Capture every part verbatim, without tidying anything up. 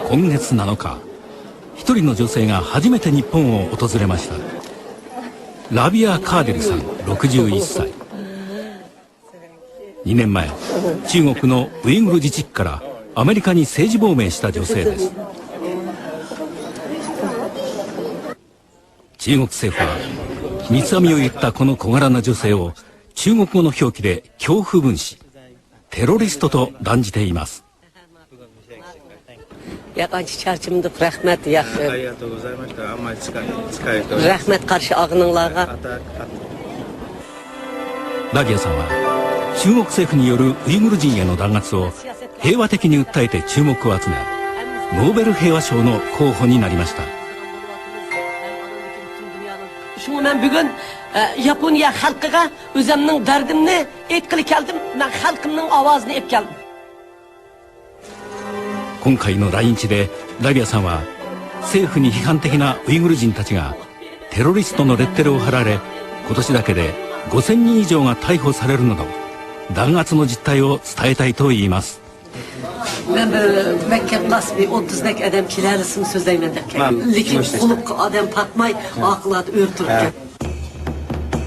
今月なのか、一人の女性が初めて日本を訪れました。ラビア・カーディルさん、ろくじゅういっさい。にねんまえ、中国のウイグル自治区からアメリカに政治亡命した女性です。中国政府は、三つ編みを言ったこの小柄な女性を、中国語の表記で恐怖分子、テロリストと断じています。 ياق، ئانچە چارچىمىدۇق، رەھمەت، ياخشى. ありがとうございました。あんまり疲れ、疲れております。رەھمەت قارشى ئالغىنىڭلارغا. ラビアさんは、中国政府によるウイグル人への弾圧を平和的に訴えて注目を集め、ノーベル平和賞の候補になりました。 شۇڭا مەن بۈگۈن، ئە، ياپونىيە خەلقىگە ئۆزۈمنىڭ دەردىمنى ئېيتقىلى كەلدىم، مەن خەلقىمنىڭ ئاۋازىنى ئېلىپ كەلدىم. 今回の来日で、ラビアさんは、政府に批判的なウイグル人たちが、テロリストのレッテルを貼られ、今年だけでごせんにん以上が逮捕されるなど、弾圧の実態を伝えたいと言います。 مەن بىر مەككەپ قاسىمى ئوتتۇزدەك ئادەم كېلەلىسىمۇ سۆزلەيمەن دەپ كەلدىم. لېكىن قۇلۇققا ئادەم پاتماي، ئارقىلاردا ئۆرە تۇرۇپ كەتتى.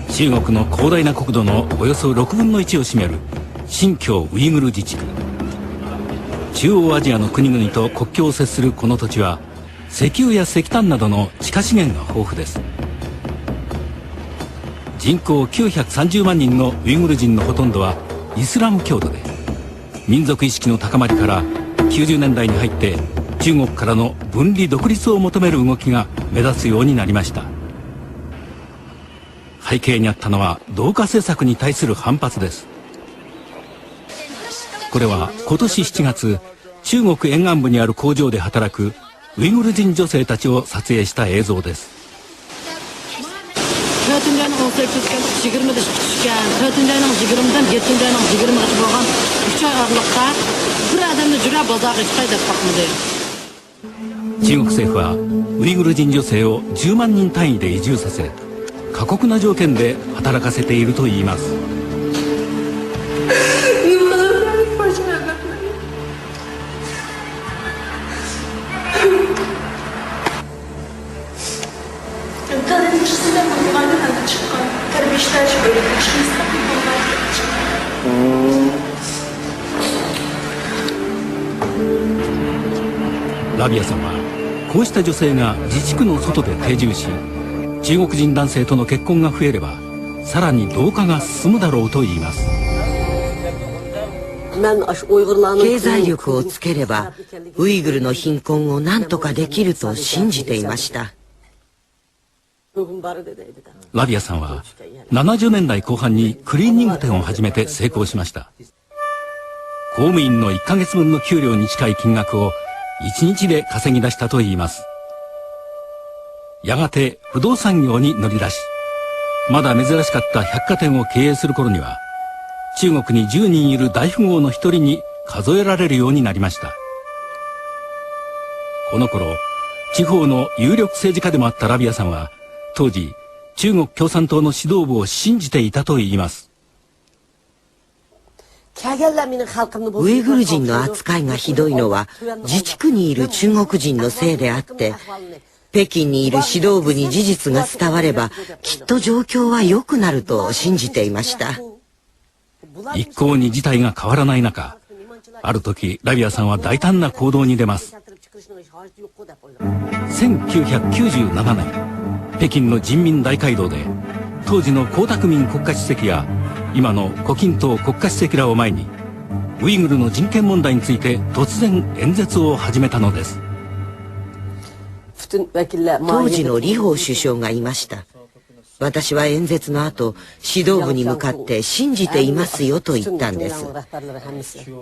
中国の広大な国土のおよそろくぶんのいちを占める新疆ウイグル自治区。中央アジアの国々と国境を接するこの土地は、石油や石炭などの地下資源が豊富です。人口きゅうひゃくさんじゅうまん人のウイグル人のほとんどはイスラム教徒で、民族意識の高まりから、きゅうじゅうねんだいに入って中国からの分離独立を求める動きが目立つようになりました。背景にあったのは同化政策に対する反発です。これは今年しちがつ、中国沿岸部にある工場で働く ウイグル人女性たちを撮影した映像です。 تۆتىنچى ئاينىڭ ئون سەككىزى كۈنى يىگىرمىدە ئىشقا چۈشكەن. تۆتىنچى ئاينىڭ يىگىرمىدىن يەتتىنچى ئاينىڭ يىگىرمىگىچە بولغان ئۈچ ئاي ئارىلىقتا بىر ئادەمنى جۈرە بازارغا چىقاي دەپ باقمىدى. 中国政府は、ウイグル人女性をじゅうまん人単位で移住させ、過酷な条件で働かせているといいます。 ラビアさんは、こうした女性が自治区の外で定住し、中国人男性との結婚が増えれば、さらに同化が進むだろうと言います。 مەن ئاشۇ ئۇيغۇرلارنىڭ 経済力をつければ、ウイグルの貧困を何とかできると信じていました。 ラビアさんは、ななじゅうねんだいこう半にクリーニング店を始めて成功しました。公務員のいっかげつぶんの給料に近い金額をいちにちで稼ぎ出したといいます。やがて不動産業に乗り出し、まだ珍しかった百貨店を経営する頃には、中国にじゅうにんいる大富豪の一人に数えられるようになりました。この頃、地方の有力政治家でもあったラビアさんは、当時、中国共産党の指導部を信じていたといいます。 ウイグル人の扱いがひどいのは、自治区にいる中国人のせいであって、北京にいる指導部に事実が伝われば、きっと状況は良くなると信じていました。 一向に事態が変わらない中、ある時、ラビアさんは大胆な行動に出ます。 せんきゅうひゃくきゅうじゅうななねん、北京の人民大会堂で、当時の江沢民国家主席や、今の胡錦涛国家主席らを前に、ウイグルの人権問題について突然演説を始めたのです。 当時の李鵬首相がいました。私は演説の後、指導部に向かって信じていますよと言ったんです。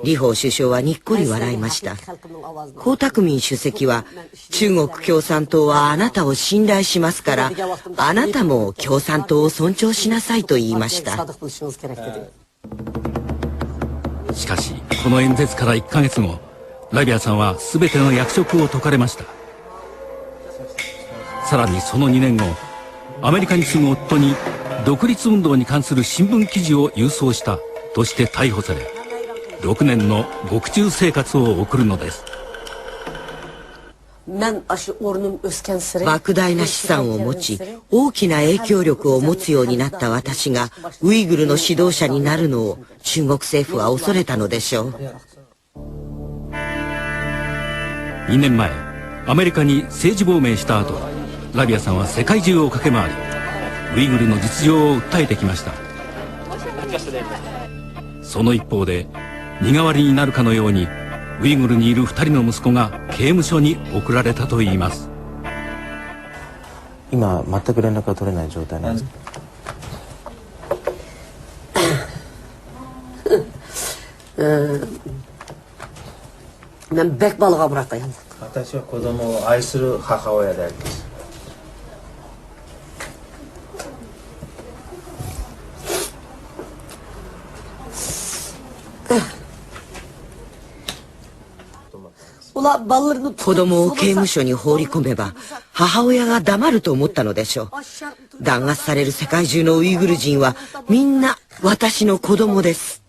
李鵬首相はにっこり笑いました。江沢民主席は、中国共産党はあなたを信頼しますから、あなたも共産党を尊重しなさいと言いました。 しかし、この演説からいっかげつご、ラビアさんは全ての役職を解かれました。さらにそのにねんご、アメリカに住む夫に独立運動に関する新聞記事を郵送したとして逮捕され、ろくねんの獄中生活を送るのです。مەن ئاشۇ ئورنۇم ئۆسكەنسېرى،莫大な資産を持ち、大きな影響力を持つようになった私が、ウイグルの指導者になるのを中国政府は恐れたのでしょう。にねんまえ、アメリカに政治亡命した後、ラビアさんは世界中を駆け回り、ウイグルの実情を訴えてきました。その一方で、身代わりになるかのように、ウイグルにいるふたりの息子が刑務所に送られたといいます。今、全く連絡が取れない状態なんです。مەن بەك بالىغا ئامراق ئايال. 私は子供を愛する母親であります。 ئۇلار بالىلىرىنى 子供を刑務所に放り込めば母親が黙ると思ったのでしょう。 ئاشۇ 弾圧される世界中のウイグル人はみんな私の子供です。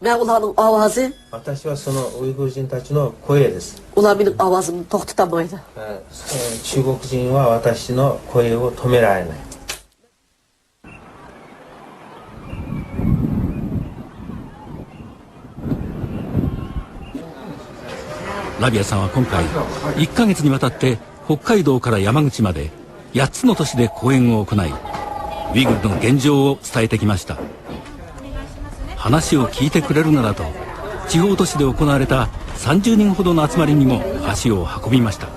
مەن ئۇلارنىڭ ئاۋازى. 私はそのウイグル人たちの声です。 ئۇلار مېنىڭ ئاۋازىمنى توختىتالمايدۇ. えー中国人は私の声を止められない。 ラビアさんは今回、いっかげつにわたって北海道から山口までやっつの都市で講演を行い、ウイグルの現状を伝えてきました。話を聞いてくれるならと、地方都市で行われたさんじゅうにんほどの集まりにも足を運びました。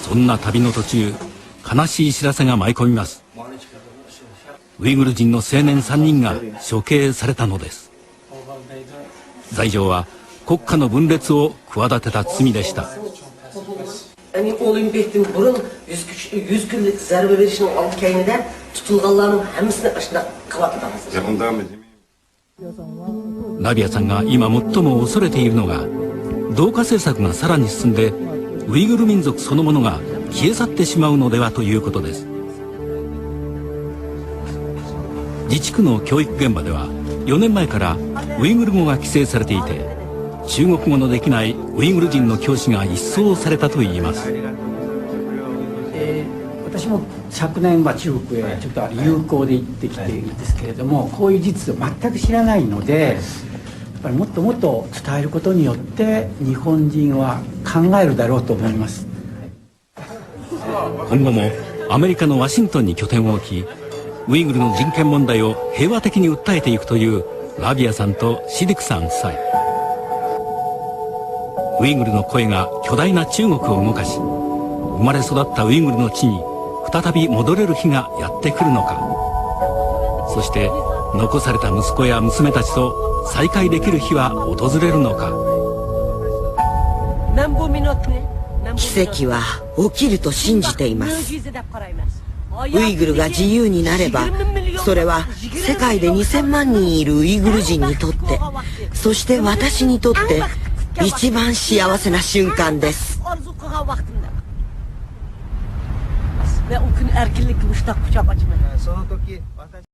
そんな旅の途中、悲しい知らせが舞い込みます。ウイグル人の青年さんにんが処刑されたのです。罪状は国家の分裂を企てた罪でした。 ئەمدى ئولىمپىكتىن بۇرۇن يۈز كۈنلۈك زەربە بېرىشنىڭ ئالدى كەينىدە تۇتۇلغانلارنىڭ ھەممىسىنى ئاشۇنداق قىلىۋاتىدۇ. ラビアさんが今最も恐れているのが、同化政策がさらに進んで、ウイグル民族そのものが消え去ってしまうのではということです。自治区の教育現場では、よねんまえからウイグル語が規制されていて、中国語のできないウイグル人の教師が一掃されたといいます。私も昨年は中国へちょっと友好で行ってきているんですけれども、こういう事実を全く知らないので、やっぱりもっともっと伝えることによって日本人は考えるだろうと思います。今後もアメリカのワシントンに拠点を置き、ウイグルの人権問題を平和的に訴えていくというラビアさんとシディクさん夫妻。ウイグルの声が巨大な中国を動かし、生まれ育ったウイグルの地に再び戻れる日がやってくるのか。そして、残された息子や娘たちと再会できる日は訪れるのか。 مەن بۇ مىنۇتنى، مەن بۇ 奇跡は起きると信じています。 مۆجىزە دەپ قارايمەن. ウイグルが自由になれば、それは世界でにせんまん人いるウイグル人にとって、そして私にとって一番幸せな瞬間です。 ئارزۇ قىلغان ۋاقتىمدا. ۋە ئۇ كۈنى ئەركىنلىككە مۇشتاق قۇچاق ئاچىمەن.